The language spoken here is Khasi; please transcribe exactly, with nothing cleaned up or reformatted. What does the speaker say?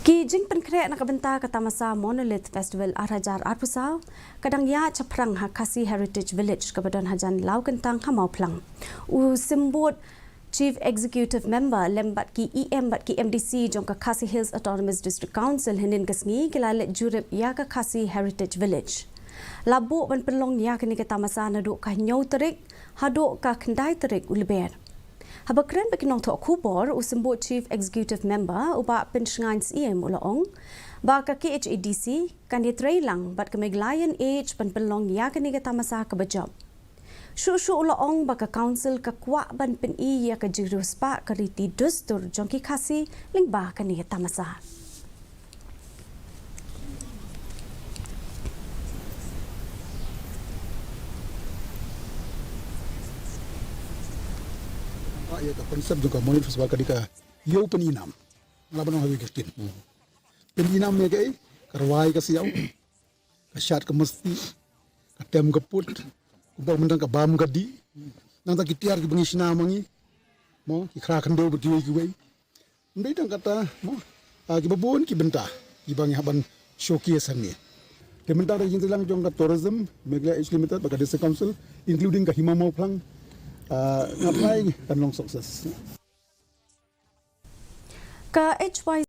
Ki jingpynkhreh na ka bynta ka tamasa Monolith Festival ar hajar arphew saw ka dang ïaid shaphrang ha Khasi Heritage Village kaba don hajan Lawkyntang ha Mawphlang. U Symbud Chief Executive Member lem bad ki E M bad ki M D C jong ka Khasi Hills Autonomous District Council hynnin ka sngi ki la leit jurip ïa ka Khasi Heritage Village. La buh ban pynlong ïa kane ka tamasa naduh ka hynñiew tarik haduh ka khyndai tarik u Lber. Haba kren bad ki nongthoh khubor, u Symbud Chief Executive Member u Bah Pynshngaiñ Syiem u la ong ba ka K H A D C kan ïatreilang bad ka Meghalayan Age ban pynlong ïa kane ka tamasa kaba jop. Shuh shuh u la ong ba ka Council ka kwah ban pyni ïa ka jingriewspah ka riti dustur jong ki Khasi lyngba kane ka tamasa. Ah, ïa ka concept jong ka Monolith Festival ka dei ka ïew pynïainam. Nga la ban ong ha kawei ka ktien. Pynïainam ïa kaei? Ka rwai ka siaw, ka shad ka masti, ka tem ka put, kumba mynta ka bam ka dih. Nangta ki tiar kiba ngi shna ma ngi, mo, ki khra khyndew bad kiwei kiwei. Ym dei tang kata, mo, ah, kiba bun ki bynta kiba ngi hap ban showcase hangne. Te mynta da ka jingtreilang jong ka Tourism Meghalaya Age Limited bad ka District Council, including ka Hima Mawphlang, ah, nga tharai kan long success. Ka H Y